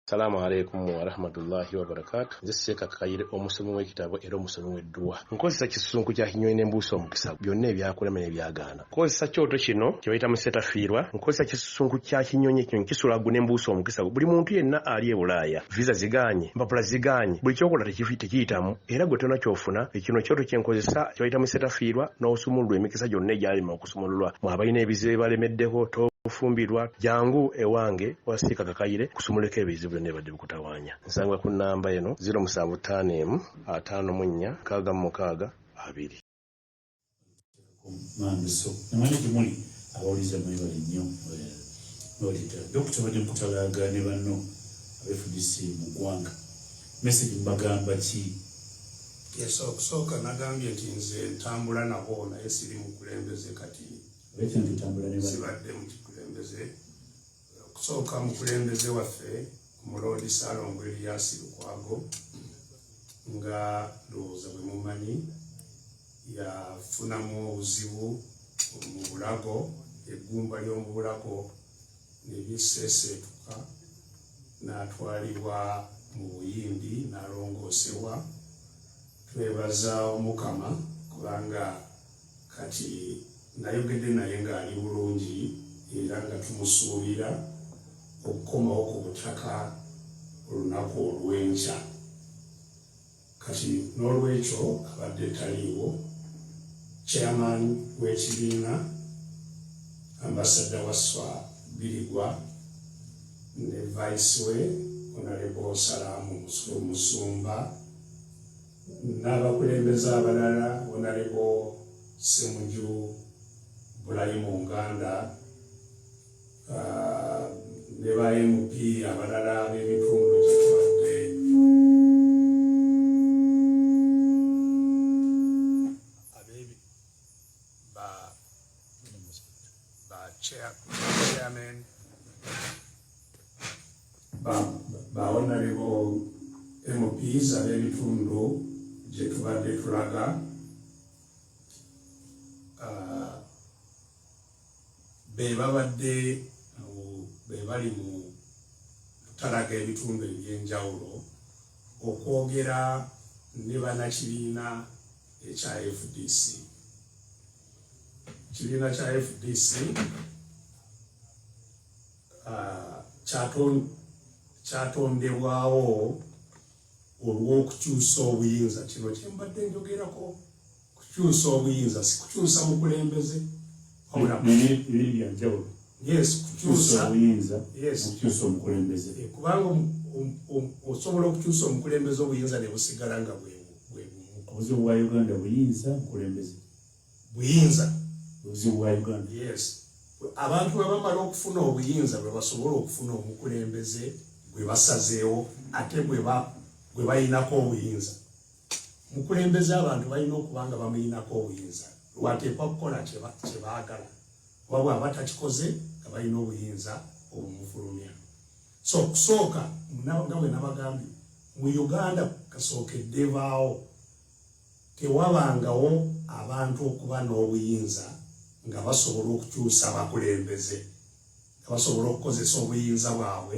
Salaamu aleikum warahmatullahi wabarakatu. Nze Seeka Kakayire, omusomi w'ekitabo era omusomi w'edduwa. Nkozesa kisusunku kya kinyonyi n'embuusa omukisa byonna ebyakulema n'ebyagaana. Nkozesa kyoto kino kye bayita musetafiirwa. Nkozesa kisusunku kya kinyonyi, ekinyonyi kisula ggu n'embuusa omukisa. Buli muntu yenna ali e Bulaaya, visa zigaanye, empapula zigaanye, buli kyokola tekiyitamu, era gwe tolina ky'ofuna. Kino kyoto kye nkozesa kye bayita musetafiirwa n'osumululwa emikisa gyonna egyalema okusumululwa. Mwe abalina ebizibu ebibalemeddeko, tofumbirwa, jangu ewange wa Seeka Kakayire kusumuleko ebizibu byonna ebibadde bikutawaanya. Nsangibwa ku nnamba eno 075 54 66 2. Manduso namanya gye muli abawuliza mwebale nnyo mwebale ddala. Dokita badde mukutalaaga ne banno aba FDC mu ggwanga, message mubagamba ki? Yes, okusooka nagambye nti nze ntambula nabo naye siri mukulembeze kati. Olwekyo nti otambula ne banno. Sibadde mu kikulembeze. Okusooka mukulembeze waffe Omuloodi Ssalongo Erias Lukwago, nga ndowooza bwe mumanyi, yafunamu obuzibu mu bulago, eggumba ly'omu bulago ne liseeseetuka n'atwalibwa mu Buyindi n'alongoosebwa. Twebaza Omukama kubanga kati nayogedde naye ng'ali bulungi era nga tumusuubira okukomawo ku butaka olunaku olw'enkya. Kati n'olwekyo abadde taliiwo, Chairman w'ekibiina Ambassador Wasswa Birigwa ne Vice we Honorable Salaamu Musumba n'abakulembeze abalala Honorable Ssemuju Bulayimu Nganda ne ba MP abalala b'ebitundu gyetubadde ba chairman ba honorable MPs ab'ebitundu gye tubadde tulaga be babadde be bali mu kutalaga ebitundu eby'enjawulo okwogera ne bannakibiina ekya FDC. Ekibiina kya FDC kyatondebwawo olw'okukyusa obuyinza. Kino kye mbadde njogerako, kukyusa obuyinza, si kukyusa mukulembeze. Bibiri bya njawulo. Yes, kukyusa obuyinza, okukyusa omukulembeze. Kubanga osobola okukyusa omukulembeze obuyinza ne busigala nga bwe bumu. Obuzibu bwa Uganda buyinza, mukulembeze. Buyinza. Obuzibu bwa Uganda. Yes. Abantu bwe bamala okufuna obuyinza bwe basobola okufuna omukulembeze gwe basazeewo ate gwe bayinako obuyinza. Mukulembeze abantu balina okuba nga bamuyinako obuyinza, lwateekwa kukola kye baagala, oba bw'aba takikoze nga balina obuyinza obumufulumya. So okusooka nga bwe nabagambye, mu Uganda kasookedde baawo tewabangawo abantu okuba n'obuyinza nga basobola okukyusa abakulembeze, nga basobola okukozesa obuyinza bwabwe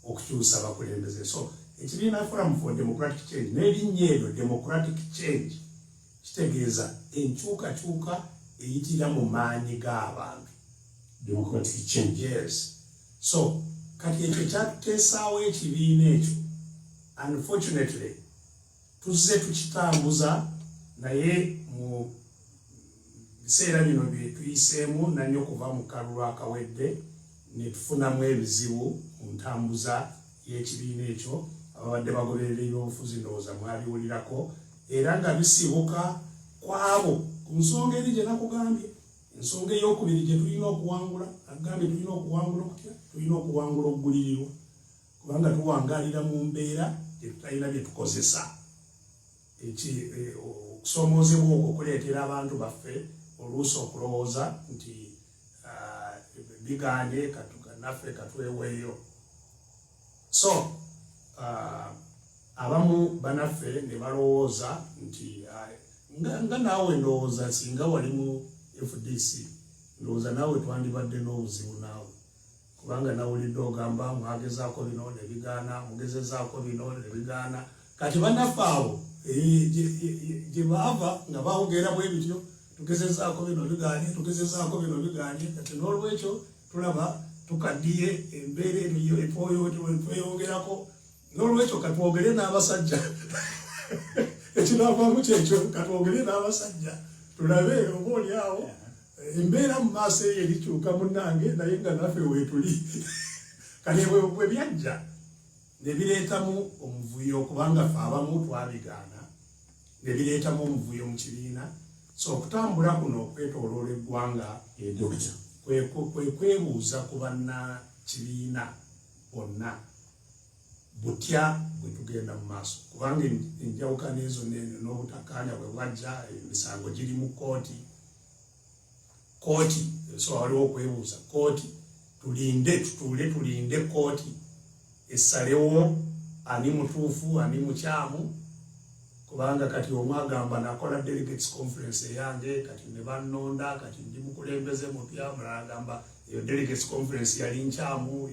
okukyusa abakulembeze. So ekibiina Forum for Democratic Change n'erinnya eryo Democratic Change kitegeeza enkyukakyuka eyitira mu maanyi g'abantu. Democratic Change. Yes. So kati ekyo kyatuteesaawo ekibiina ekyo, unfortunately tuzze tukitambuza, naye mu biseera bino bye tuyiseemu nannyo kuva mu kalulu akawedde ne tufunamu ebizibu mu ntambuza y'ekibiina ekyo. Ababadde bagoberera ebyobufuzi ndowooza mwabiwulirako, era nga bisibuka kwabo ku nsonga eri gye nakugambye. Ensonga ey'okubiri gye tulina okuwangula, nakugambye tulina okuwangula okutya, tulina okuwangula okugulirirwa, kubanga tuwangaalira mu mbeera gye tutalina bye tukozesa. Okusoomoozebwa okwo kuleetera abantu baffe oluusi okulowooza nti bigaanye naffe katweweeyo. So abamu banaffe ne balowooza nti nga naawe ndowooza singa wali mu FDC, ndowooza naawe twandibadde n'obuzibu naawe. Kubanga nawulidde ogamba mwagezaako bino ne bigaana, mugezezaako bino ne bigaana. Kati bannaffe awo gye baava nga bawogera bwe bityo, tugezezaako bino bigaanye, tugezezaako bino bigaanye. Kati n'olwekyo tulaba tukaddiye, embeera eno etweyongerako, n'olwekyo katwogere n'abasajja. Ekinaavaamu kyekyo, katwogere n'abasajja tulabe oba oli awo embeera mu maaso eyo erikyuka. Munnange, naye nga naffe weetuli. Kati bwe byajja ne bireetamu omuvuyo, kubanga ffe abamu twabigaana, ne bireetamu omuvuyo mu kibiina. So okutambula kuno okwetooloola eggwanga Dokita, kwe kwebuuza ku bannakibiina bonna butya bwe tugenda mu maaso, kubanga enjawukana ezo n'obutakkaanya bwe bwajja, emisango giri mu kkooti. Kooti, so waliwo okwebuuza kooti, tulinde, tutuule tulinde kooti esalewo ani mutuufu, ani mukyamu. Kubanga kati omu agamba nakola delegates conference eyange, kati ne bannonda, kati ndi mukulembeze mupya. Omulala agamba eyo delegates conference yali nkyamu,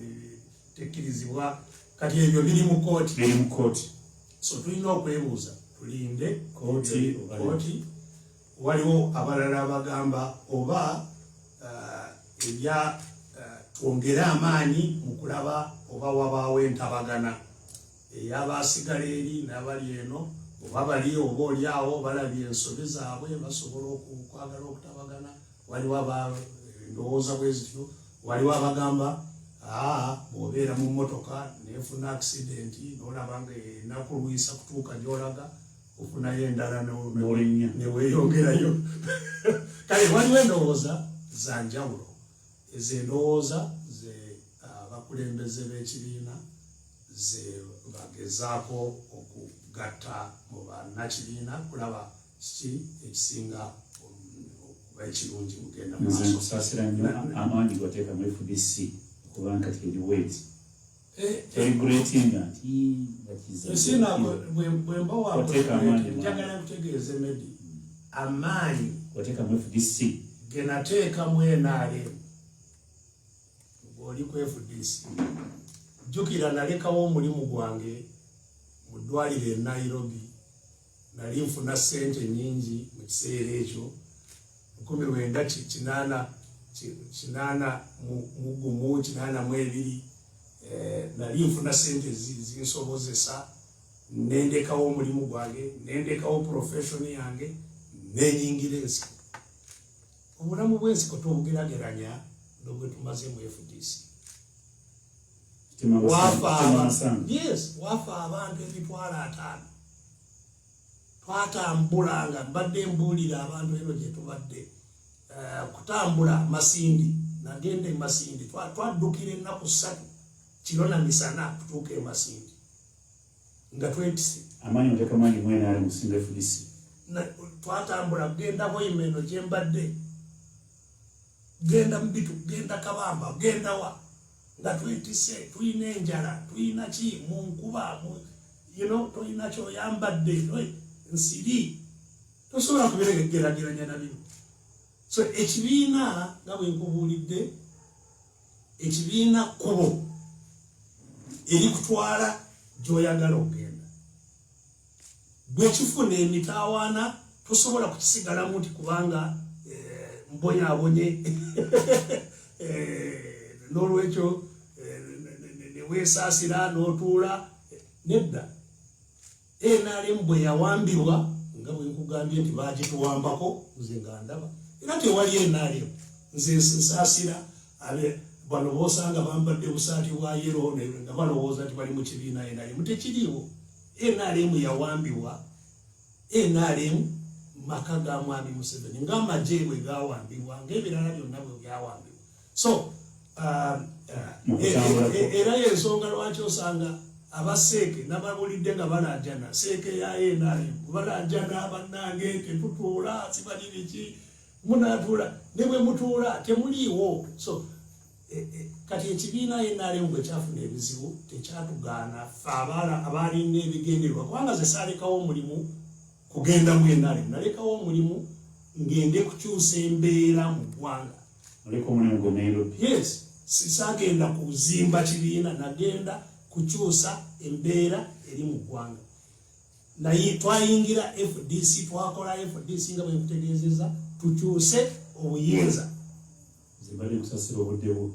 tekkirizibwa. Kati ebyo biri mu kooti. Biri mu kooti. So tulina okwebuuza, tulinde kooti. Kooti. Waliwo abalala abagamba oba ebya twongere amaanyi mu kulaba oba wabaawo entabagana ey'abasigala eri n'abali eno, oba bali oba oli awo balabye ensobi zaabwe, basobola okwagala okutabagana. Waliwo endowooza bwe zityo. Waliwo abagamba, aa, bw'obeera mu mmotoka nefuna accident, n'olaba nga enakulwisa kutuuka gy'olaga, ofunayo endala n'olinnya neweeyongerayo. Kale waliwo endowooza za njawulo. Ezo endowooza ze abakulembeze b'ekibiina ze bagezaako okugatta mu bannakibiina kulaba kiki ekisinga okuba ekirungi mugenda Nze maaso. nkusaasira nnyo amaanyi goteeka mu FDC, okubanga kati eri weti toregretinga nti nga kiza Sina bwe mba Wateeka amaanyi. Njagala nkutegeeze, Medi, amaanyi wateeka mu FDC ge nateekamu NRM ng'oli ku FDC, jjukira nalekawo omulimu gwange mu ddwaliro e Nairobi. Nali nfuna ssente nnyingi mu kiseera ekyo, 1981, 82. Nali nfuna ssente zinsobozesa, nendekawo omulimu gwange, nendekawo profession yange, nenyingira ensiko. Obulamu bw'ensiko tobugerageranya nobwe tumaze mu FDC. Wafa, yes, wafa abantu 500,000. Twatambulanga, mbadde mbuulira abantu eno gye tubadde kutambula Masindi, nagenda e Masindi, twaddukira ennaku 3 kiro na misana kutuuka e Masindi nga twetise. Amaanyi oteeka mangi mu NRM musinga FDC. Twatambula genda Hoima eno gyembadde, genda Mubitu, genda Kabamba, genda wa, nga twetise, tulina enjala, tulina ki, mu nkuba, tolina kyoyambadde, nsiri, tosobola kubiregerageranya na bino. So ekibiina, nga bwe nkubuulidde, ekibiina kkubo erikutwala gy'oyagala okugenda. Bwekifuna emitawaana, tosobola kukisigalamu nti kubanga mbonyaabonye, n'olwekyo neweesaasira n'otuula. Nedda. NRM bwe yawambibwa, nga bwe nkugambye nti bagituwambako, nze nga ndaba era tewali NRM. Nze nsaasira bano bosanga bambadde busaati bwa yellow nga balowooza nti bali mu kibiina NRM. Tekiriiwo. NRM yawambibwa. NRM maka ga Mwami Museveni, ng'amagye bwe gawambibwa, ng'ebirala byonna bwe byawambibwa. So era yensonga lwaki osanga abaseeke nababulidde nga balajana, seeke ya NRM, balajana, bannange tetutuula, sibali biki, munatuula ne bwe mutuula temuliiwo. So kati ekibiina NRM bwe kyafuna ebizibu, tekyatugaana ffe abaalina ebigendererwa, kubanga ze saalekawo omulimu kugenda mu NRM, nalekawo omulimu ngende kukyusa embeera mu ggwanga. Oleka omulimu gwe Nairobi. Yes. Sisagenda kuzimba kibiina, nagenda kukyusa embeera eri mu ggwanga. Naye twayingira FDC, twakola FDC nga bwe nkutegeezezza, tukyuse obuyinza. Nze mbadde nkusasira obudde bwo.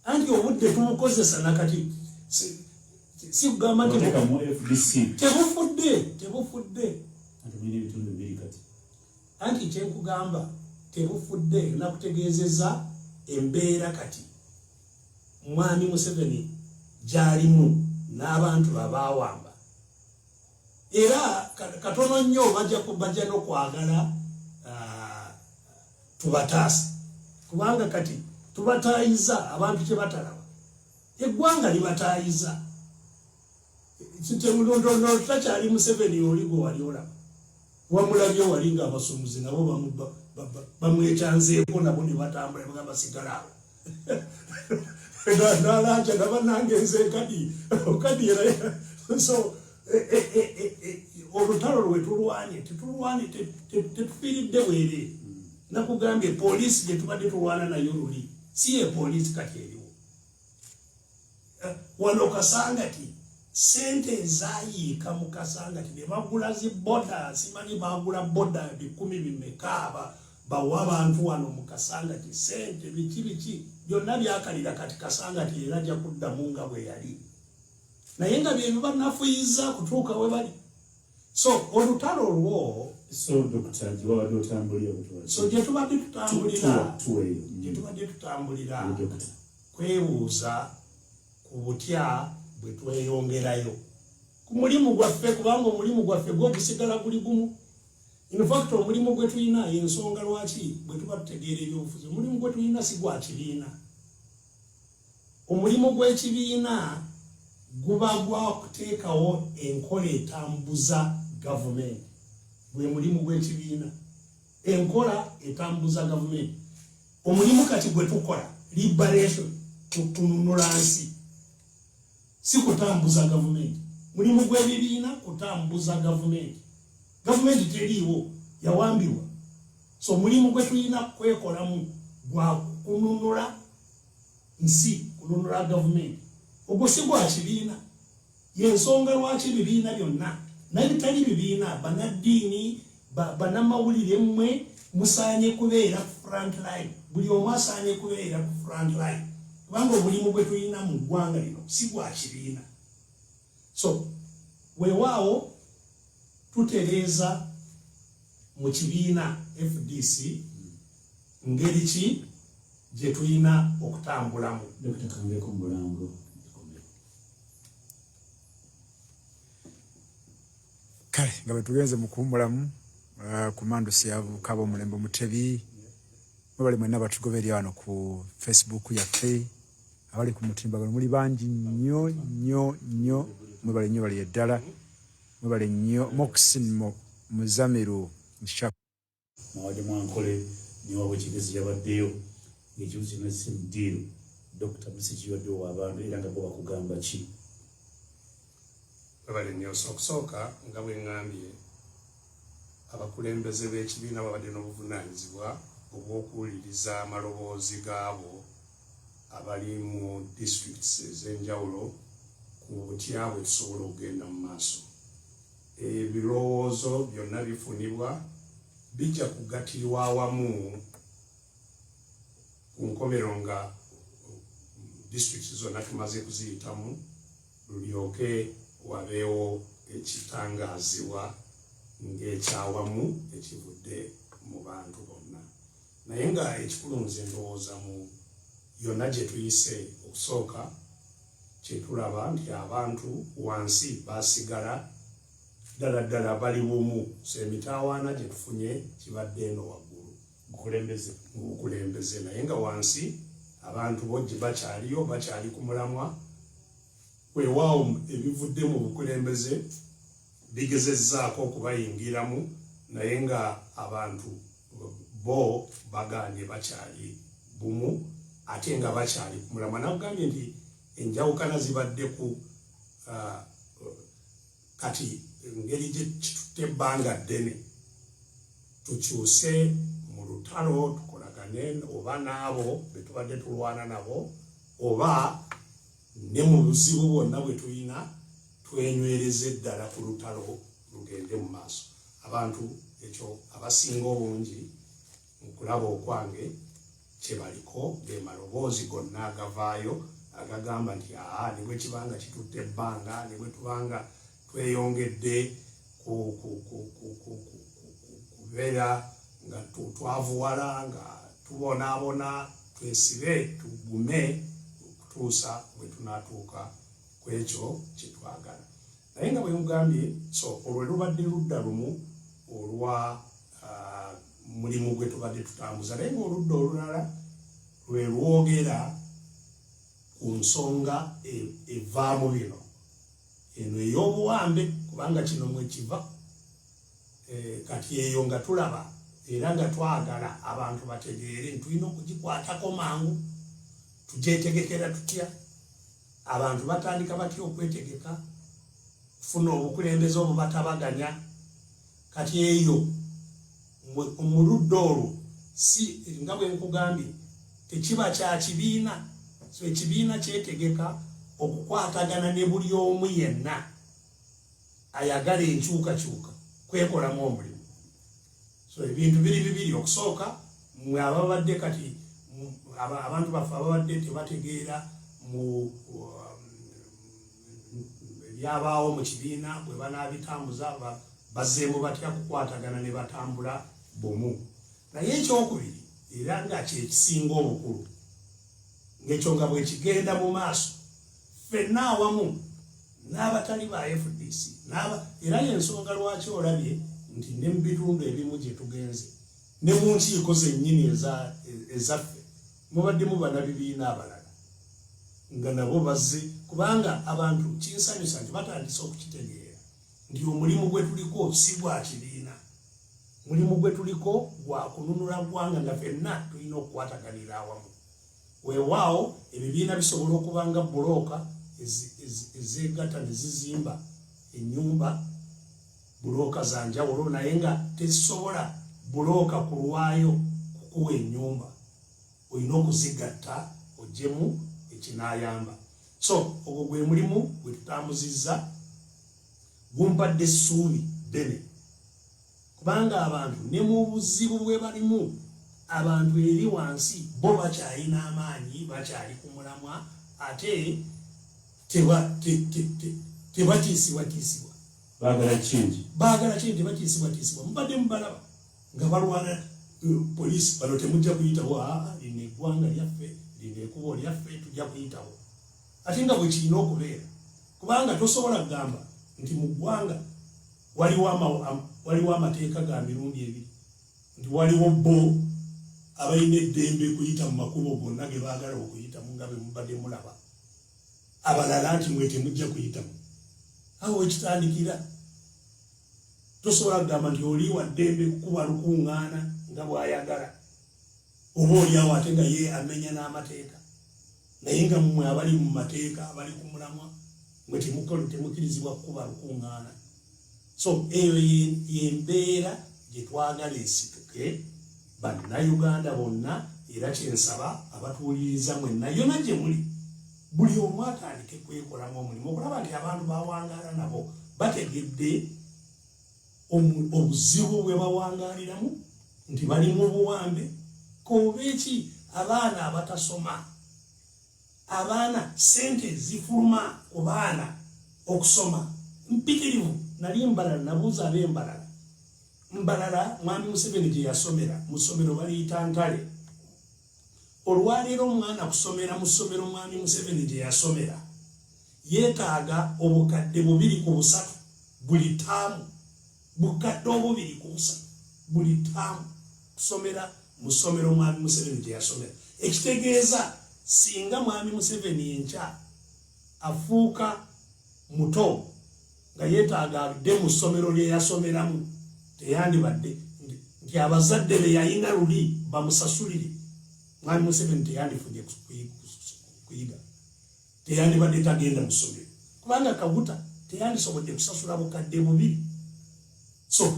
Anti obudde tumukozesa nakati si kugamba nti Wateekamu FDC. Tebufudde, tebufudde. Anti mulina ebitundu bibiri kati. Anti kyenkugamba tebufudde, nakutegeezezza embeera kati Mwami Museveni gy'alimu n'abantu babaawamba, era katono nnyo bajja n'okwagala tubataase, kubanga kati tubataayiza abantu kye batalaba, eggwanga libataayiza. Takyali Museveni oli gwe wali olaba, wamulabye wali nga abasumuzi nabo bamwekyanzeeko, nabo ne batambula bagamba sigala awo. Nalanja naba nange nze kadi kadi era. So olutalo lwe tulwanye tetulwanye, tetufiiridde bwereere. Nakugambye poliisi gye tubadde tulwana nayo luli si ye poliisi kati eriwo wano Kasangati. Sente ezayiika mu Kasangati ne bagula zi boda, simanyi bagula boda bikumi bimeka, bawa abantu wano mu Kasangati sente biki biki, byonna byakalira. Kati Kasangati era ajja kuddamu nga bwe yali, naye nga bye bibanafuyiza kutuuka we bali. So olutalo olwo So Dokita, gye wabadde otambulira bwe So gye tubadde tutambulira tuweeyo. Gye tubadde tutambulira Dokita. kwebuuza ku butya bwe tweyongerayo ku mulimu gwaffe, kubanga omulimu gwaffe gwo gusigala guli gumu. In fact, omulimu gwe tulina, ensonga lwaki bwe tuba tutegeera ebyobufuzi, omulimu gwe tulina si gwa kibiina. Omulimu gw'ekibiina guba gwa kuteekawo enkola etambuza gavumenti. Gwe mulimu gw'ekibiina, enkola etambuza gavumenti. Omulimu kati gwe tukola liberation, kutununula nsi, si kutambuza gavumenti. Mulimu gw'ebibiina kutambuza gavumenti. Gavumenti teriiwo, yawambibwa. So omulimu gwe tulina kwekolamu gwa kununula nsi, kununula gavumenti. Ogwo si gwa kibiina. Yensonga lwaki ebibiina byonna nabitali bibiina, banaddiini, banamawulire, mmwe musaanye kubeera ku front line. Buli omu asaanye kubeera ku front line, kubanga omulimu gwe tulina mu ggwanga lino si gwa kibiina. So weewaawo tutereeza mu kibiina FDC ngeri ki gye tulina okutambulamu. Dokita, kanveeko mu bulango. Kale nga bwe tugenze mu kuwummulamu ku mandusi ya kaba omulembe omutebi, mwebale mwenna batugoberera wano ku Facebook yaffe, abali ku mutimbagano muli bangi nnyo nnyo nnyo. Mwebale nnyo, bali eddala, mwebale nnyo. Moxin Muzamiru Shak Mwawadde mwankole newabwe Kigezi yabaddeyo ng'ekibuzo kyonna kisi mu ddiiro. Dokita, message ywadde owa abantu era nga bo bakugamba ki? Webale nnyo. So okusooka, nga bwe ŋŋambye, abakulembeze b'ekibiina babadde n'obuvunaanyizibwa obw'okuwuliriza amaloboozi gaabo abali mu districts ez'enjawulo ku butya bwe tusobola okugenda mu maaso. Ebirowoozo byonna bifunibwa, bijja kugatirwa awamu ku nkomero nga districts zonna tumaze kuziyitamu, lulyoke wabeewo ekitangaazibwa ng'ekyawamu ekivudde mu bantu bonna. Naye nga ekikulu, nze ndowooza mu yonna gye tuyise, okusooka kyetulaba nti abantu wansi basigala ddala ddala bali bumu. So emitawaana gye tufunye kibadde eno waggulu bukulembeze. Mu bukulembeze, naye nga wansi abantu bo gye bakyaliyo, bakyali ku mulamwa. Weewaawo ebivudde mu bukulembeze bigezezzaako okubayingiramu, naye nga abantu bo baganye, bakyali bumu ate nga bakyali ku mulamwa. Nakugambye nti enjawukana zibadde ku kati engeri gye kitutte ebbanga ddene tukyuse mu lutalo, tukolagane oba n'abo be tubadde tulwana nabo. Oba ne mu buzibu bwonna bwe tulina, twenywereze ddala ku lutalo lugende mu maaso. Abantu ekyo abasinga obungi mu kulaba okwange kye baliko, ge maloboozi gonna agavaayo agagamba nti aa, ne bwe kibanga kitutte ebbanga, ne bwe tubanga tweyongedde kubeera nga twavuwala, nga tubonaabona, twesibe, tugume okutuusa bwe tunaatuuka ku ekyo kye twagala. Naye nga bwe mugambye, so olwo lubadde ludda lumu olwa mulimu gwe tubadde tutambuza, naye ng'oludda olulala lwe lwogera ku nsonga evaamu bino, eno ey'obuwambe, kubanga kino mwekiva. Kati eyo nga tulaba era nga twagala abantu bategeere nti tulina okugikwatako mangu. Tugyetegekera tutya? Abantu batandika batya okwetegeka kufuna obukulembeze obubatabaganya? Kati eyo mu ludda olwo, si nga bwe nkugambye, tekiba kya kibiina. So ekibiina kyetegeka okukwatagana ne buli omu yenna ayagala enkyukakyuka, kwekolamu omulimu. So ebintu biri bibiri. Okusooka, mwe ababadde kati abantu baffe ababadde tebategeera mu ebyabaawo mu kibiina, bwe banaabitambuza, bazzeemu batya kukwatagana ne batambula bumu. Naye ekyokubiri, era nga kyekisinga obukulu, ng'ekyo nga bwekigenda mu maaso, ffenna awamu n'abatali ba FDC, era yensonga lwaki olabye nti ne mu bitundu ebimu gye tugenze ne mu nkiiko zennyini ezaffe mubaddemu bannabibiina abalala nga nabo bazze, kubanga abantu kinsanyusa nti batandise okukitegeera nti omulimu gwe tuliko si gwa kibiina, mulimu gwe tuliko gwa kununula ggwanga, nga ffenna tulina okukwataganira awamu. Weewaawo ebibiina bisobola okuba nga bulooka ezeegatta ne zizimba ennyumba, bulooka za njawulo, naye nga tezisobola bulooka kulwayo kukuwa ennyumba. Olina okuzigatta oggyemu ekinaayamba. So ogwo gwe mulimu gwe tutambuzizza, gumpadde essuubi ddene, kubanga abantu ne mu buzibu bwe balimu, abantu eri wansi bo bakyalina amaanyi, bakyali ku mulamwa, ate tebatiisibwatiisibwa. Baagala change. Baagala change, tebatiisibwatiisibwa. Mubadde mubalaba nga balwana poliisi, bano temujja kuyitawo. Aa, lino eggwanga lyaffe, lino ekubo lyaffe, tujja kuyitawo. Ate nga bwe kirina okubeera, kubanga tosobola kugamba nti mu ggwanga waliwo amateeka ga mirundi ebiri, nti waliwo bo abalina eddembe kuyita mu makubo gonna ge baagala okuyitamu nga bwe mubadde mulaba, abalala nti mwe temujja kuyitamu. Awo wekitandikira. Tosobola kugamba nti oli wa ddembe kukuba lukuŋŋaana nga bw'ayagala, oba oliawo ate nga ye amenya n'amateeka, naye nga mmwe abali mu mateeka, abali ku mulamwa, mwe temukkirizibwa kukuba lukuŋŋaana. So eyo yembeera gye twagala esituke Bannayuganda bonna, era kyensaba abatuwuliriza mwenna yonna gye muli, buli omu atandike kwekolamu omulimu okulaba nti abantu bawangaala nabo bategedde obuzibu bwe bawangaaliramu, nti bali mu buwambe. Koba eki abaana abatasoma, abaana sente zifuluma ku baana okusoma mpitirivu. Nali Mbalala, nabuuza ab'Embalala. Mbalala mwami Museveni gye yasomera, mu ssomero baliyita Ntale. Olwaleero omwana kusomera mu ssomero mwami Museveni gye yasomera yeetaaga 2300 buli taamu, 2300 buli taamu kusomera mu ssomero mwami Museveni gye yasomera. Ekitegeeza singa mwami Museveni enkya afuuka muto nga yeetaaga adde mu ssomero lye yasomeramu, teyandibadde nti abazadde be yalina luli bamusasulire, mwami Museveni teyandifunye kuyiga, teyandibadde tagenda mu ssomero, kubanga Kaguta teyandisobodde kusasula 2000. So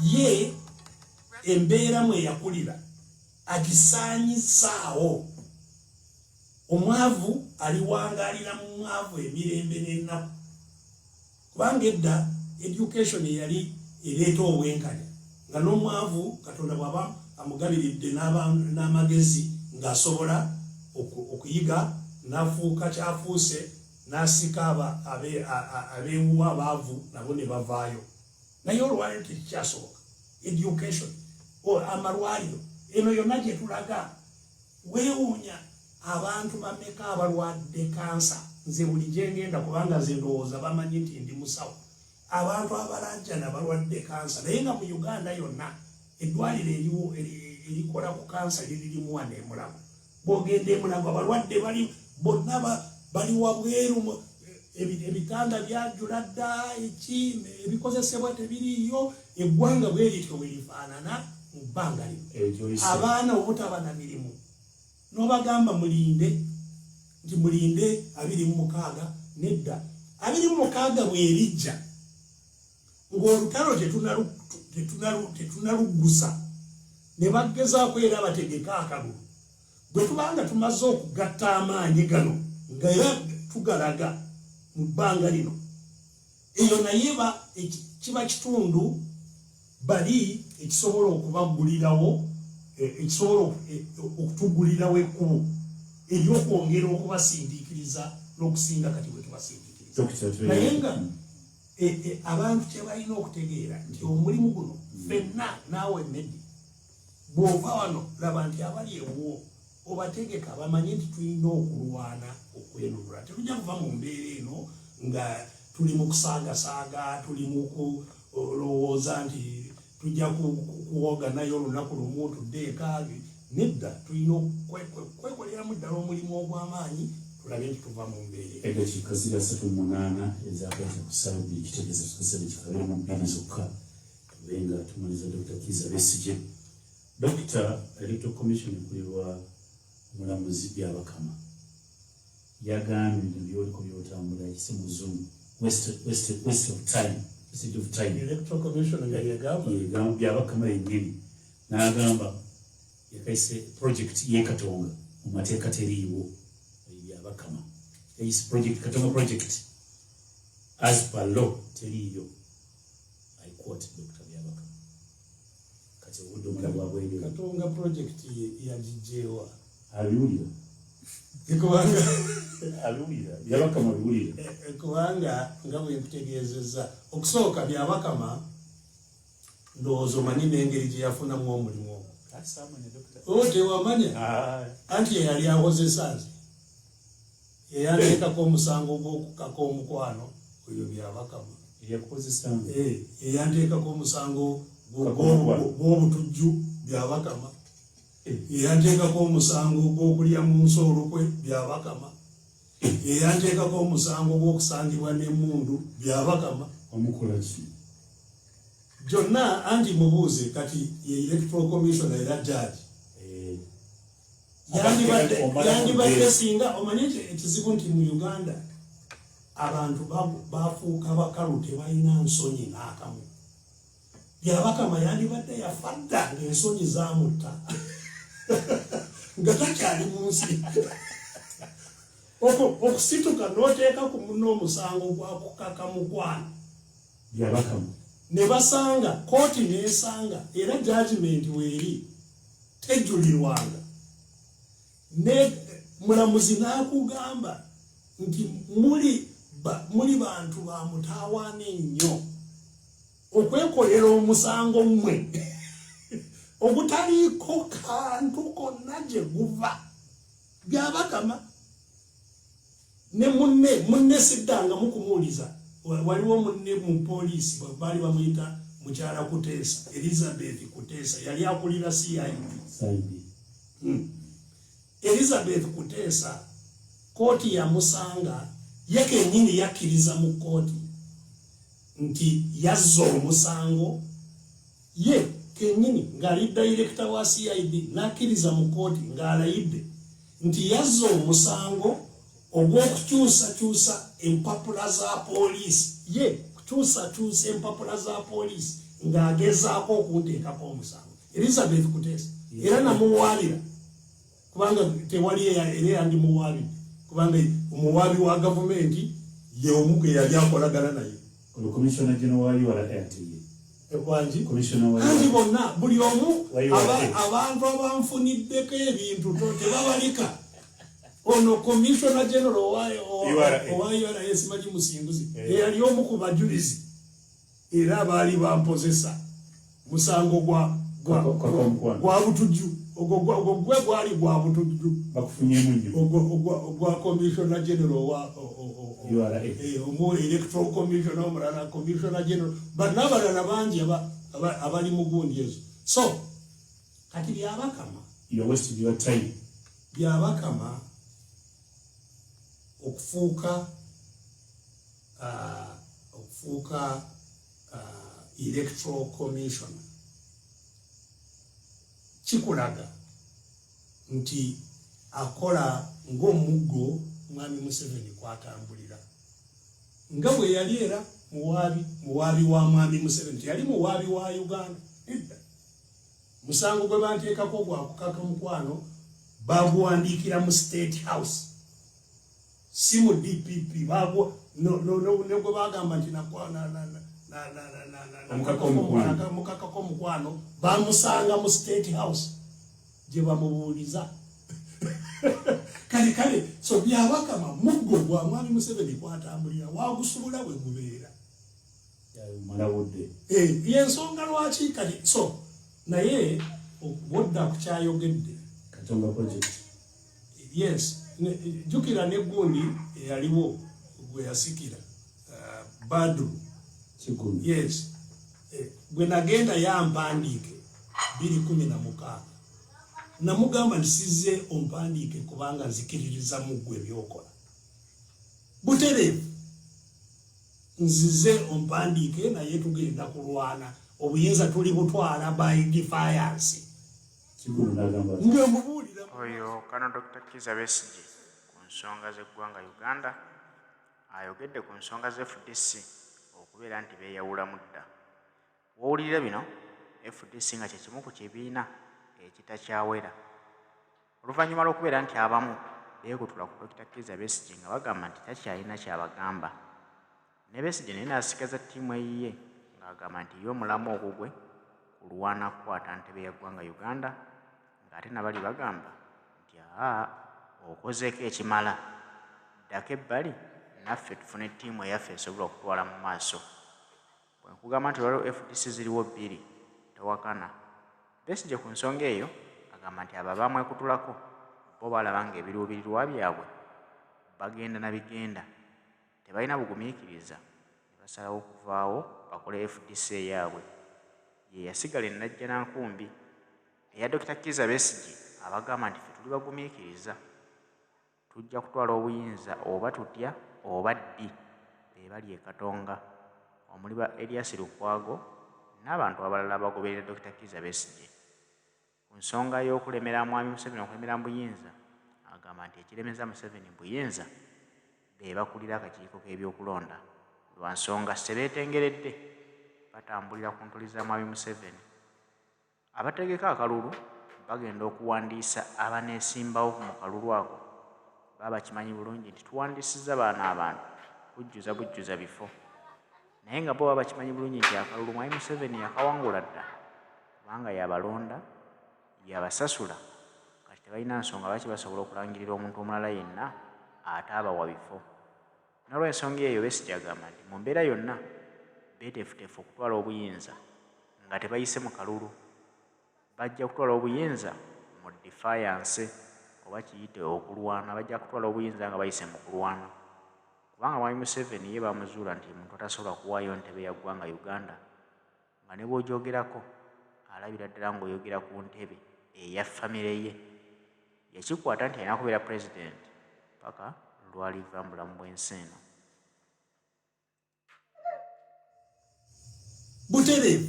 ye embeera mwe yakulira agisaanyizaawo. Omwavu aliwangaalira mu mwavu emirembe n'ennaku, kubanga edda education eyali ereeta obwenkanya, nga n'omwavu Katonda bw'aba amugabiridde n'amagezi ng'asobola okuyiga n'afuuka kyafuuse, n'asika abeewuwa abaavu nabo ne bavaayo. Naye olwaleero tekikyasoboka. Education, amalwaliro, eno yonna gye tulaga, weewuunya abantu bameka abalwadde kansa. Nze buli gyengenda, kubanga nze ndowooza bamanyi nti ndi musawo, abantu abalajjana balwadde kansa, naye nga mu Uganda yonna eddwaliro eriwo erikola ku kansa liririmu wano e Mulago. Bw'ogenda e Mulago, abalwadde bali bonna bali wabweru, ebitanda byajjula dda, eki ebikozesebwa tebiriiyo. Eggwanga bwe lityo bwe lifaanana mu bbanga lino. Abaana obutaba na mirimu, n'obagamba mulinde, nti mulinde 26. Nedda, 26 bwerijja ng'olutalo tetunaluggusa, ne bagezaako era bategeke akalulu. Bwe tubanga tumaze okugatta amaanyi gano nga era tugalaga mu bbanga lino, eyo naye kiba kitundu bali ekisobola okubaggulirawo, ekisobola okutugulirawo ekkubo ery'okwongera okubasindiikiriza n'okusinga kati bwe tubasindiikiriza. Naye nga abantu kye balina okutegeera nti omulimu guno ffenna, naawe Medi bw'ova wano, laba nti abali ewuwo obategeka bamanye nti tulina okulwana okwenunula. Tetujja kuva mu mbeera eno nga tuli mu kusaagasaaga, tuli mu kulowooza nti tujja kuwoga naye olunaku lumu tudde eka. Nedda, tulina okwekoleramu ddala omulimu ogw'amaanyi, tulabe nti tuva mu mbeera eno. Eddakiika ziri 38 ezakayita ku ssaawa 2, kitegeeza tukozesa dakiika 22 zokka tube nga tumaliza. Dr Kiiza Besigye, Dokita, Electoral Commission ekulirwa omulamuzi Byabakama yagambye bino byoliko byotambula ekise mu Zoom, waste of time, wastage of time. Electoral Commission nga yegamba? Yegamba, Byabakama yennyini n'agamba yakayise project y'e Katonga mu mateeka teriiwo. Byabakama yayise project Katonga project, as per law teriiyo. I quote Dr Byabakama. Kati obudde omala bwabwereere. Katonga project yagijjeewa? Abiwulira. Kubanga Abiwulira, Byabakama abiwulira. Kubanga nga bwe nkutegeezezza okusooka, Byabakama ndowooza omanyi n'engeri gye yafunamu omulimu ogwo. Saamanya, Dokita. O tewamanya? Ah. Anti yeyali awozesa nze, yeyanteekako omusango gw'okukaka omukwano, oyo Byabakama. Eyakukozesanga? Yeyanteekako omusango Kaka omukwano. gw'obutujju, Byabakama. Yeyanteekako omusango gw'okulya mu nsi olukwe, Byabakama. Yeyanteekako omusango gw'okusangibwa n'emmundu, Byabakama. Wamukola ki? Gyonna. Anti mubuuze kati ye Electoral Commissioner era judge. Omala Yandibadde kudde. singa omanye ekizibu nti mu Uganda abantu bafuuka bakalu, tebalina nsonyi n'akamu. Byabakama yandibadde yafa dda ng'ensonyi zamutta, nga takyali mu nsi. Okusituka n'oteeka ku munno omusango gwakukaka mukwano, Byabakama. Ne basanga kooti n'esanga era judgment weeri tejulirwanga, ne mulamuzi n'akugamba nti muli bantu ba mutaawaana ennyo okwekolera omusango mmwe ogutaliiko kantu konna gye guva. Byabakama ne munne siddangamu kumuwuliza. Waliwo munne mu poliisi baali bamuyita mukyala Kuteesa, Elizabeth Kuteesa, yali akulira CID. Saidi. Elizabeth Kuteesa kooti yamusanga, ye kennyini yakkiriza mu kooti nti yazza omusango ye kennyini ng'ali dayirekita wa CID, n'akkiriza mu kooti ng'alayidde nti yazza omusango ogw'okukyusakyusa empapula za poliisi, ye kukyusakyusa empapula za poliisi ng'agezaako okunteekako omusango. Elizabeth Kuteesa era namuwaalira. Kubanga tewali era yandi muwaabi, kubanga omuwaabi wa gavumenti ye omu gwe yali akolagana naye. Olwo Commissioner General wa URA ate ye? Wangi? Commissioner wa Anti URA. Bonna buli omu. Wa URA. Abantu abanfuniddeko ebintu tebabalika. Ono Commissioner General URA. owa URA simanyi Musinguzi, Eh. eyali omu ku bajulizi era abaali bampozesa musango Kwa omukwano. gwa butujju. Ogwo gwe gwali gwa butujju. Bakufunyemu nnyo. Ogwo ogwa Commissioner General wa URA. Omu Electoral Commissioner, omulala Commissioner General, n'abalala bangi abali mu gundi ezo. So kati Byabakama, You are wasting your time. Byabakama okufuuka electoral commissioner kikulaga nti akola ng'omuggo Mwami Museveni kwatambulira, nga bwe yali era muwaabi wa Mwami Museveni. Teyali muwaabi wa Uganda edda. Musango gwe banteekako gwa kukaka mukwano, baguwandiikira mu State House, si mu DPP. Ne gwe bagamba nti Omukaka omukwano. Mukakako omukwano, bamusanga mu State House gye bamubuuliza. Kale so Byabakama muggo gwa Mwami Museveni kwatambulira, wagusubula bwe gubeera. Mala budde. Yensonga lwaki kati so naye wodda ku kyayogedde. Katonga project. Yes, jjukira negundi eyaliwo gwe yasikira, Badru. Kiggundu. Yes. Bwe nagenda yampandiike 2016, namugamba nti sizze ompandiike kubanga nzikiririza mu ggwe ebyokola butereevu. Nzize ompandiike, naye tugenda kulwana, obuyinza tuli butwala by defiance. Kiggundu n'agamba ati, Ngemubuulira. Oyo kano Dr Kizza Besigye ku nsonga z'eggwanga Uganda ayogedde ku nsonga za FDC okubeera nti beeyawulamu dda. W'owulirira bino, FDC nga kye kimu ku kibiina ekitakyawera oluvannyuma lw'okubeera nti abamu beekutula ku Dr Kizza Besigye nga bagamba nti takyalina ky'abagamba, ne Besigye naye n'asigaza ttiimu eyiye ng'agamba nti ye omulamu ogugwe kulwana kukwata ntebe ya ggwanga Uganda, ng'ate nabali bagamba nti aa, okozeeko ekimala, ddako ebbali naffe tufune ttiimu eyaffe esobola okutwala mu maaso. Bwe nkugamba nti olwaliwo FDC ziriwo bbiri, towakana. Besigye ku nsonga eyo agamba nti abo abamwekutulako bo balaba ng'ebiruubirirwa byabwe bagenda na bigenda, tebalina bugumiikiriza, ne basalawo okuvaawo bakole FDC eyaabwe ye yasigala e Najjanankumbi. Eya Dr Kizza Besigye abagamba nti ffe tuli bagumiikiriza, tujja kutwala obuyinza oba tutya oba ddi, be bali e Katonga omuli ba Erias Lukwago n'abantu abalala abagoberera Dr Kizza Besigye. Ku nsonga y'okulemera Mwami Museveni okulemera mu buyinza, agamba nti ekiremeza Museveni mu buyinza be bakulira akakiiko k'ebyokulonda, lwa nsonga sebeetengeredde batambulira ku ntoli za Mwami Museveni. Abategeka akalulu bagenda okuwandiisa abaneesimbawo mu kalulu ako baba bakimanyi bulungi nti tuwandiisizza baana abantu kujjuza bujjuza bifo, naye nga bo baba bakimanyi bulungi nti akalulu Mwami Museveni yakawangula dda, kubanga yabalonda, yabasasula. Kati tebalina nsonga lwaki basobola okulangirira omuntu omulala yenna ate abawa bifo. N'olwensonga eyo, Besigye agamba nti mu mbeera yonna beeteefuteefu okutwala obuyinza nga tebayise mu kalulu. Bajja kutwala obuyinza mu defiance, oba kiyite okulwana, bajja kutwala obuyinza nga bayise mu kulwana, kubanga Mwami Museveni ye bamuzuula nti muntu atasobola kuwaayo ntebe ya ggwanga Uganda, nga ne bw'ogyogerako alabira ddala ng'oyogera ku ntebe eya famire ye. Yakikwata nti alina kubeera pulezidenti paka lwaliva mu bulamu bw'ensi eno. Butereevu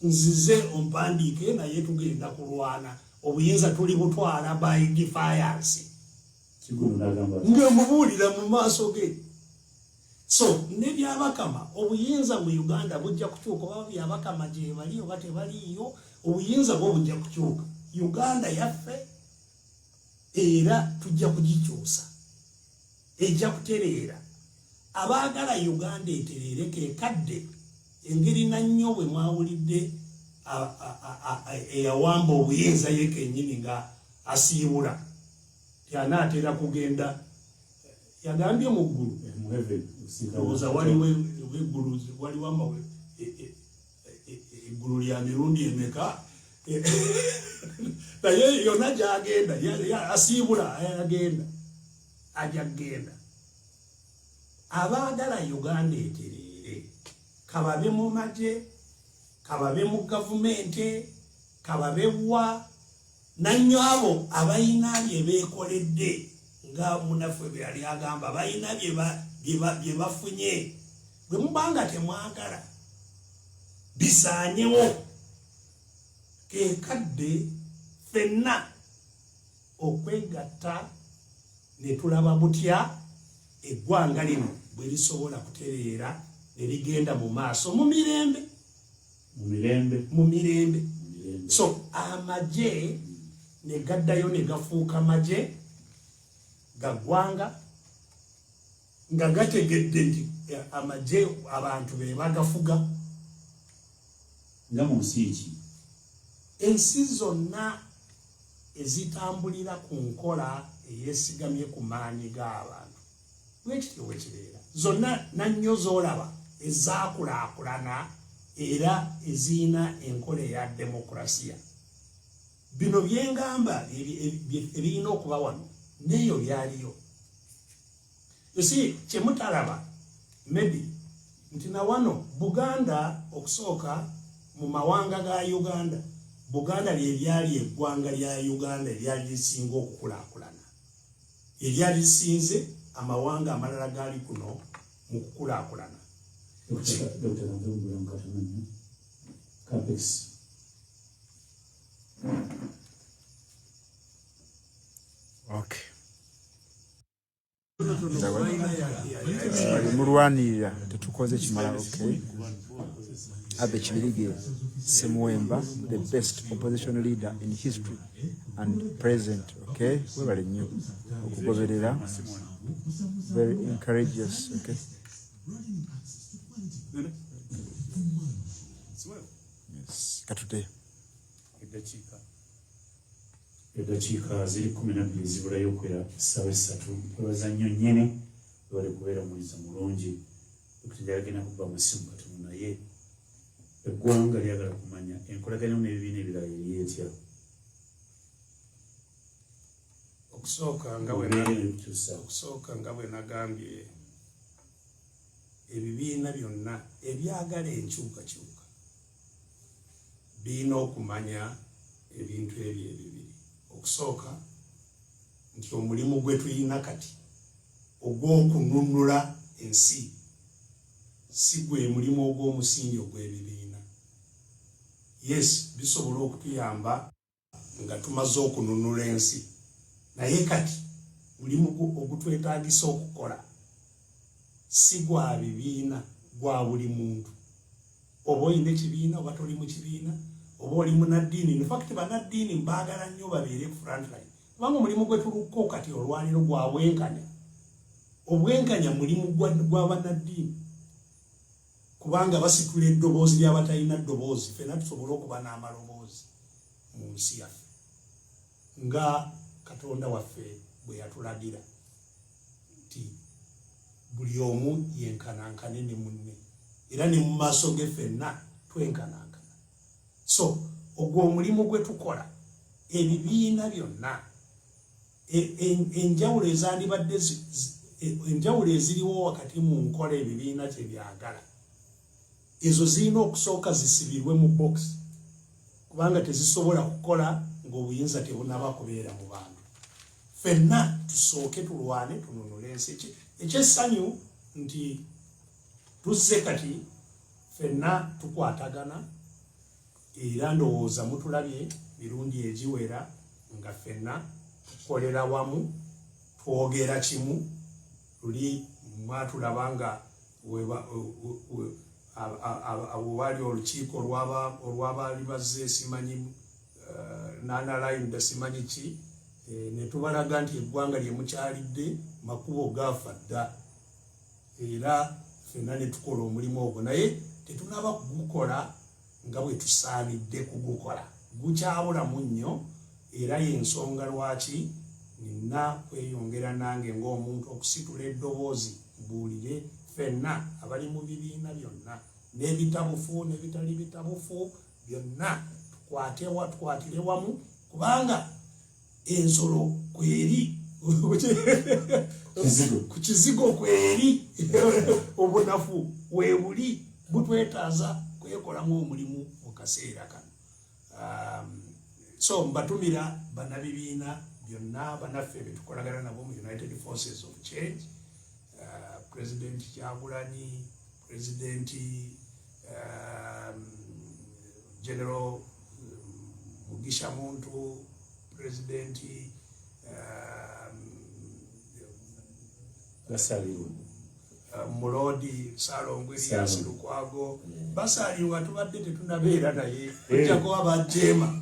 nzize ompandiike, naye tugenda kulwana, obuyinza tuli butwala by defiance. Kiggundu n'agamba ati, Ngemubuulira mu maaso ge. So ne Byabakama, obuyinza mu Uganda bujja kukyuka, oba Byabakama gye bali oba tebaliiyo, obuyinza bwo bujja kukyuka. Uganda yaffe. Era tujja kugikyusa, ejja kutereera. Abaagala Uganda etereere, kekadde engeri nannyo bwe mwawulidde eyawamba obuyinza ye kennyini nga asiibula ti anaatera kugenda, yagambye mu ggulu, ndowooza waliwo eggulu, waliwo eggulu lya mirundi emeka, naye yonna gyagenda asiibula agenda, ajja kugenda. Abaagala Uganda etereere, kababe mu magye, kababe mu gavumenti, kababe wa nannyo, abo abalina bye beekoledde nga munaffe bwe yali agamba, balina bye bafunye, bwe mubanga temwagala bisaanyewo, kekadde ffenna okwegatta ne tulaba butya eggwanga lino bwe lisobola kutereera ne ligenda mu maaso mu mirembe. Mu mirembe. Mu mirembe. So amagye ne gaddayo ne gafuuka magye ga ggwanga nga gategedde nti amagye abantu be bagafuga. Nga mu nsi ki? Ensi zonna ezitambulira ku nkola eyeesigamye ku maanyi g'abantu bwekityo bwekibeera zonna nannyo z'olaba ezaakulaakulana era eziyina enkola eya demokurasiya. Bino byengamba ebirina okuba wano neeyo byaliyo. You see, kyemutalaba maybe nti na wano Buganda, okusooka mu mawanga ga Uganda, Buganda lye lyali eggwanga lya Uganda eryali lisinga okukulaakulana, eryali lisinze amawanga amalala gaali kuno mu kukulaakulana. Dr. Kanzungula katono nnyo. Capex. Okay. Mulwanirira tetukoze kimala. Okay. Abe Kibirige Semuwemba, the best opposition leader in history and present. Okay, webale nnyo okugoberera. Very encourageous. Okay. Yes, katuddeyo. Eddakiika ziri 12 zibulayo okwera essaawa 3. Nkwebaza nnyo nnyini, webale kubeera muliza mulungi. Dr. Njagala kuba masimu katono, naye eggwanga lyagala kumanya enkolagano n'ebibiina ebirala eri etya. Okusooka nga bwe nagambye, ebibiina byonna ebyagala enkyukakyuka birina okumanya ebintu ebyo ebibiri. Okusooka nti omulimu gwe tulina kati ogw'okununula ensi si gwe mulimu ogw'omusingi ogw'ebibiina. Yes, bisobola okutuyamba nga tumaze okununula ensi, naye kati mulimu ogutwetaagisa okukola si gwa bibiina, gwa buli muntu, oba olina ekibiina oba toli mu kibiina, oba oli munaddiini. In fact, bannaddiini mbaagala nnyo babeere frontline, kubanga omulimu gwe tuluko kati olwaniro gwa bwenkanya. Obwenkanya mulimu gwa bannaddiini, kubanga basitula eddoboozi ly'abatalina ddoboozi, ffenna tusobole okuba n'amaloboozi mu nsi yaffe nga Katonda waffe bwe yatulagira nti buli omu yenkanankane ne munne, era ne mu maaso ge ffenna twenkanankana. So ogwo omulimu gwe tukola, ebibiina byonna, enjawulo ezandibadde enjawulo eziriwo wakati mu nkola ebibiina kye byagala, ezo zirina okusooka zisibirwe mu box, kubanga tezisobola kukola ng'obuyinza tebunaba kubeera mu bantu. Ffenna tusooke tulwane tununule ensi. Ekyessanyu nti tuzze kati ffenna tukwatagana, era ndowooza mutulabye mirundi egiwera nga ffenna tukolera wamu, twogera kimu. Luli mwatulaba nga wali olukiiko olwabaali bazze, simanyi nanalinda, simanyi ki. Ne tubalaga nti eggwanga lye mukyalidde makubo gaafa dda, era ffenna ne tukola omulimu ogwo, naye tetunaba kugukola nga bwe tusaanidde kugukola, gukyabulamu nnyo. Era y'ensonga lwaki nina kweyongera nange ng'omuntu okusitula eddoboozi mbuulire ffenna abali mu bibiina byonna n'ebitabufu n'ebitali bitabufu byonna, tukwatire wamu, kubanga ensolo kweri ku kizigo, kweri obunafu weebuli butwetaaza kwekolamu omulimu mu kaseera kano. So mbatumira bannabibiina byonna bannaffe betukolagana nabo mu United Forces of Change, President Kyagulanyi, President General Mugisha Muntu, President Basalirwa. Mulodi Salongo Erias Lukwago. Basalirwa tubadde tetunabeera naye, ojjako aba Jema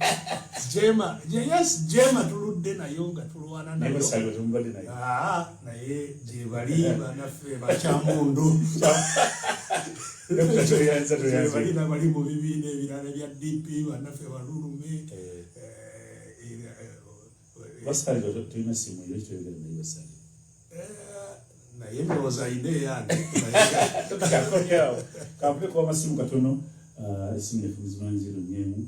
Jema, yes, Jema tuludde nayo nga tulwana naye nayo. Basalirwa temubadde naye. Aa, naye gyebali banaffe bakyamundu. Dr. Toyanza, toyanza. Gyebali nabali mu bibiina ebirala bya DP, bannaffe balulume. Basalirwa tulina simu yo, kitoyogera naye basalirwa. Naye ndowooza ayina eyange. Kakonyawo kanfune kuba amasimu katono. Esimu yaffe muzimanyi, 04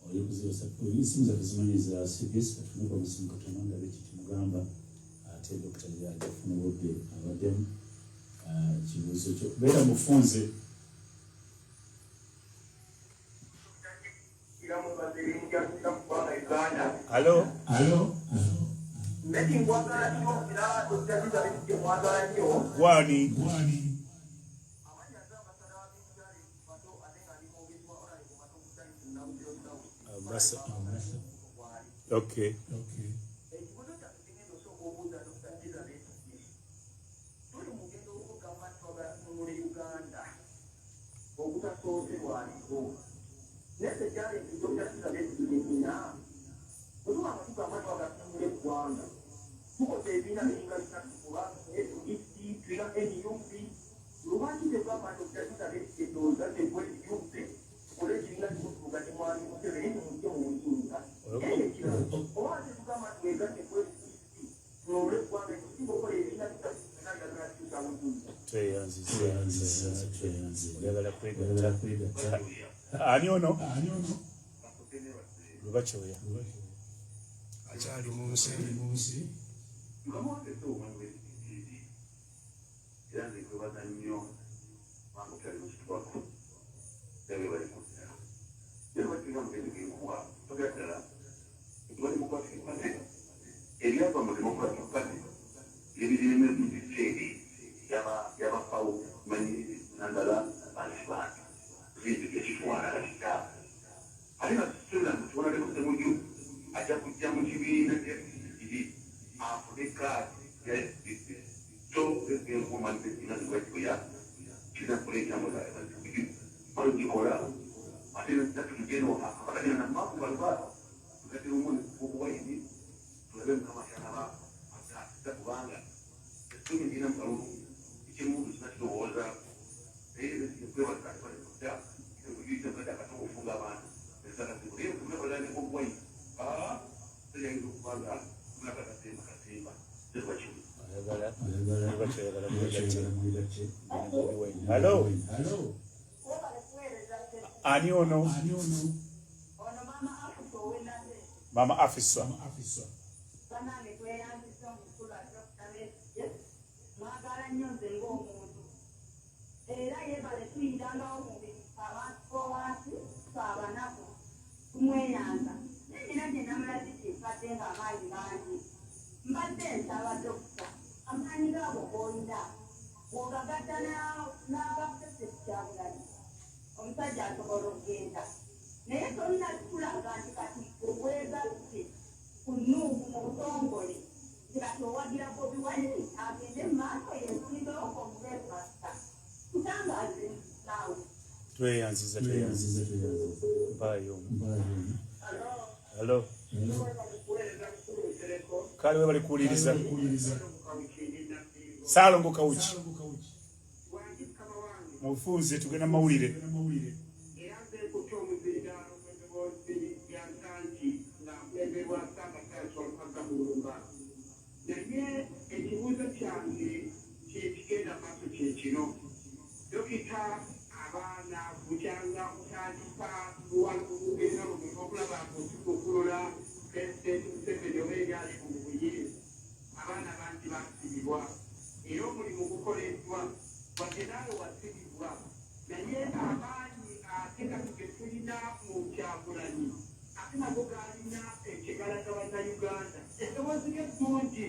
oli ku 0 esimu zaffe zimanyi za CBS. Katufune kuba amasimu katono ndabe ki kimugamba, ate Dokita yajja kufuna obudde abaddemu ekibuuzo kyo. Beera mufunze. Halo. Alo. Nkwagala nnyo era Dr. Kizza Besigye mwagala nnyo. Gwani? Gwani? Amannya nze Ambassador wa Binjali Bato, ate nga ndi mwogezi wa Honorable Matovu Charles Nabukiro South. Ambassador. Okay. Okay. Ekibuuzo kyaffe kigenda osooka obuuza Dr. Kizza Besigye. Tuli mu lugendo olw'okugamba nti twagala tununule Uganda ogutasoose lwaliko. Naye tekyali nti Dr. Kizza Besigye nina bwe tuba nga tugamba twagala tununule eggwanga, tukoze ebibiina biringa bisatu kuba FDC, tulina NUP. Lwaki tetugamba nti Dr. Kizza Besigye ndowooza tegwe NUP, tukole ekibiina kimu tuvuganye Mwami Museveni tumujje mu buyinza? Naye ekirala, oba tetugamba nti weegatte ku FDC tununule eggwanga, ekisinga okukola ebibiina bisatu byonna byagala kukyusa buyinza. Tweyanziza. Tweyanziza, tweyanziza. Oyagala Oyagala kwegatta. Kwegatta. Ani ono? Ani ono? Lubakyoya. Akyali mu nsi. Mu nsi. Mukama wange Sewomwami w'SDTV, era nze nkwebaza nnyo kubanga okyali mu kitwako, era webale kuddala. Naye lwaki tulina amagezi genkuwa togera ddala nti wa Democratic Party, ebyava mu Democratic Party ebirime mu biseere yabafawo manyi nandala bansi bantu bintu byekitwala kita, ate nga tusuubira nti tubonadeko Ssemuju ajja kujja mu kibiina kya FDC afune kaadi ya FDC. So enkumaninaziwakyoya kiza kuleeta ate naffe tugenda abagenda namaku baluba tugatira omwezi okuwaini tulabe Mukama kyanaba ataasisa, kubanga essuubi ndina mu kalulu ekyemundu kina kirowooza, naye kwebaza akatuufu ng'abantu esakazibu, naye tunakola ne Bobi Wine teyayinza okuba nga tunakakasemba kasemba tebakimu. Ayagala. Oyagala. Lubakyoyagala mwegatte. Mwegatte. Bobi Wine. Halo. Alo. Ani ono? Ani ono? Ono Mama Afisa ow'Enate. Mama Afisa. Mama Afisa. Banange, tweyanziza omukulu Dr. Besigye, mwagala nnyo nze ng'omuntu, era yebale tuyirangawo mu abantu b'owansi fe abanaku tumweyanza. Naye nina gye namulabidde mpadde nga amaanyi mangi. Mbadde nsaba dokita, amaanyi gaabo g'olina bw'ogagatta n'aba President Kyagulanyi, omusajja asobola okugenda, naye tolina kutulaga nti kati obwegasse ku NUP mu butongole nti kati owagira Bobi Wine agende mu maaso yesimbewo omulwepasita tutangaaze naawe. Tweyanziza, tweyanziza. Tweyanziza, tweyanziza. Mpaayo omu. Mpaayo omu. Halo. Alo. Kale webale kuwuliriza. Saalongo Kawuki. Mubufunze tugenda mawulire. Era nze nkutte omuzindaalo gw'eddoboozi lya Nsangi nga nkulemberwa Ssaabasajja Walukagga Mulumba. Naye ekibuuzo kyange ky'ekigenda maaso kye kino, Dokita abaana bukyanga kutandika olugendo luno olw'okulaba ng'otukukulula Pulezidenti Museveni oba ebyali mu buyinza, abaana bangi baasibibwa era omulimu gukoleddwa wadde naawe wasibibwa naye amaanyi ate kati ge tulina mu Kyagulanyi ate nago gaalina ekigalaga Bannayuganda. Eddoboozi lyo ddungi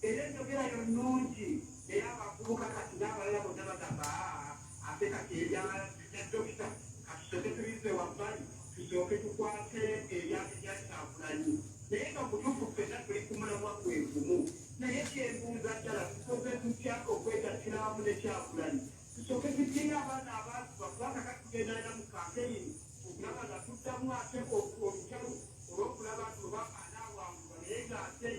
era enjogera yo nnungi naye abavubuka kati n'abalala bonna bagamba aa ate kati ebya Dokita katusooke tubizze wabbali tusooke tukwate ebya Kyagulanyi naye nga mutuufu ffenna tuli ku mulamwa gwe gumu. Naye kyembuuza ddala tukoze tutya okwegattira awamu ne Kyagulanyi tusooke tuggyeyo abaana abaasibwa kubanga kati tugenda era mu kampeyini okulaba nga tuddamu ate olutalo olw'okulaba nti oba anaawangulwa naye ng'ate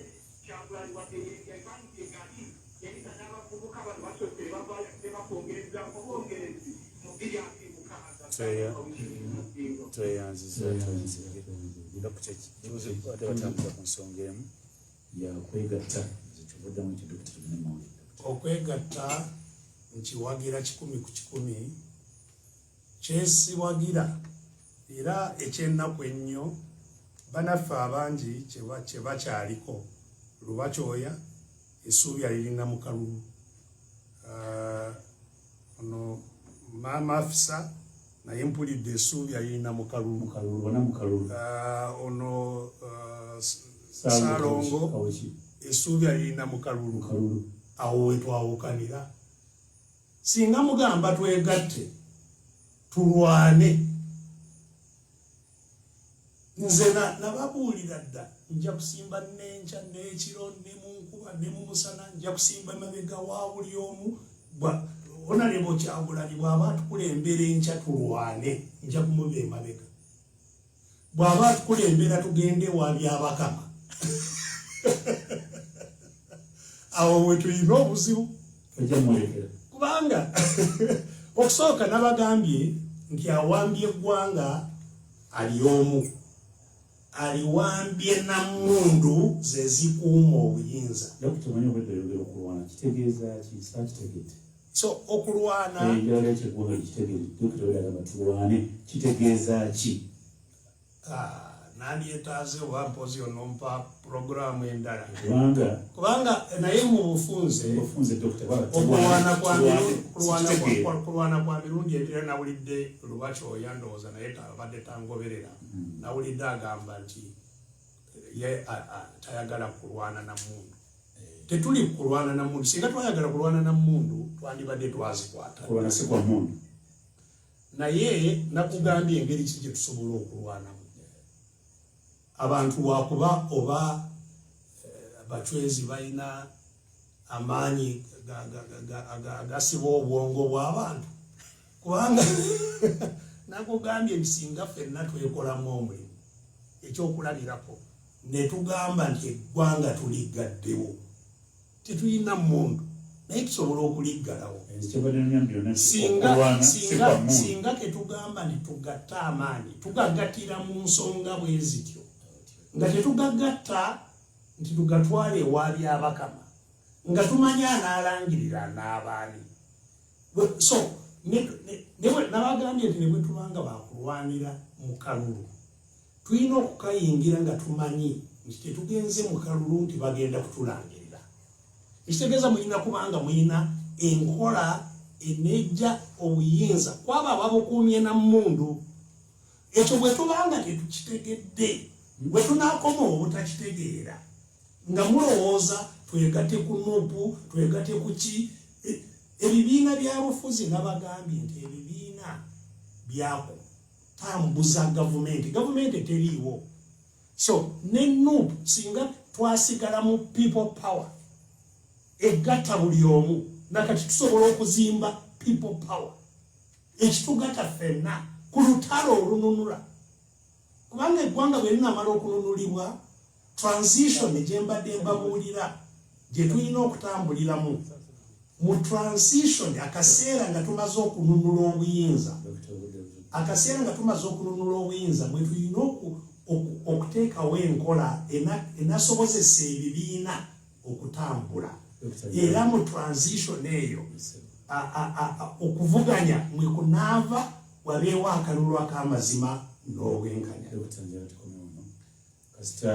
Kyagulanyi wadde amaanyi gye gali yayita n'abavubuka bano basoose ne bavaayo ate bakwongereza obwongerezi mu 2026. Tweyanziza tweyanzige. Dokita badde batambuza ku nsonga emu yakwegatta nze kyovuddamu nti dokita tugende mawulire. Okwegatta nkiwagira 100%, kyesiwagira era ekyennaku ennyo banaffe abangi kye bakyaliko lubakyoya essuubi alirina mu kalulu. Ono maama afisa naye mpulidde essuubi alirina mu kalulu. Ono Saalongo essuubi alirina mu kalulu. Awo wetwawukanira. Singa mugamba twegatte tulwane, nze nababuulira dda nja kusimba n'enkya n'ekiro ne mu nkuba ne mu musana, nja kusimba mabega wa buli omu. Honorable Kyagulanyi bw'aba atukulembera enkya tulwane, nja kumuba emabega. Bw'aba atukulembera tugende wa Byabakama, awo we tulina obuzibu. Kubanga okusooka nabagambye nti awambye eggwanga ali omu, aliwambye na mmundu ze zikuuma obuyinza. Dokita, omanyi obwedda oyogera okulwana, kitegeeza ki? Saakitegedde. So okulwana Njagala ekyo eggwanga likitegeere. Dokita obwedda agamba tulwane, kitegeeza ki? Nandyetaaze oba mpozi onompa puroguramu endala. Kubanga Kubanga naye mu bufunze obufunze dokita okulwana kwa sikitegeera. Kulwana kwa mirundi ebiri. Era nawulidde Lubakyoya, ndowooza naye abadde tangoberera, nawulidde agamba nti ye tayagala kulwana na mundu. Tetuli kulwana na mundu. Singa twayagala kulwana na mundu twandibadde twazikwata. Kulwana si kwa mundu. Naye nakugambye engeri ki gye tusobola okulwanamu abantu wakuba oba abacwezi balina amaanyi agasiba obwongo bw'abantu, kubanga nakugambye nti singa ffenna twekolamu omulimu, ekyokulabirako ne tugamba nti eggwanga tuliggaddewo, tetulina mundu naye tusobola okuliggalawo. Nze kyebadde nyamba byonna nti Singa okulwana si singa kwa mundu. Singa tetugamba nti tugatte amaanyi, tugagatira mu nsonga bwe zityo nga tetugagatta nti tugatwale ewa Byabakama nga tumanyi anaalangirira n'abaani. So nabagambye nti ne bwe tubanga bakulwanira mu kalulu, tulina okukayingira nga tumanyi nti tetugenze mu kalulu nti bagenda kutulangirira. Ekitegeeza mulina kubanga mulina enkola enejja obuyinza kwabo ababukuumye na mmundu. Ekyo bwe tubanga tetukitegedde, bwe tunaakoma obutakitegeera nga mulowooza twegatte ku NUP, twegatte ku ki, ebibiina bya bufuzi, nabagambye nti ebibiina byakutambuza gavumenti, gavumenti teriiwo. So ne NUP singa twasigala mu people power egatta buli omu, nakati tusobola okuzimba people power ekitugatta ffenna ku lutalo olununula, kubanga eggwanga bwe linamala okununulibwa Transition gye mbadde mbabuulira gye tulina okutambuliramu mu transition, akaseera nga tumaze okununula obuyinza, akaseera nga tumaze okununula obuyinza, mwe tulina okuteekawo enkola enasobozesa ebibiina okutambula. Era mu transition eyo okuvuganya mwe kunaava wabeewo akalulu ak'amazima n'obwenkanya. Kasita.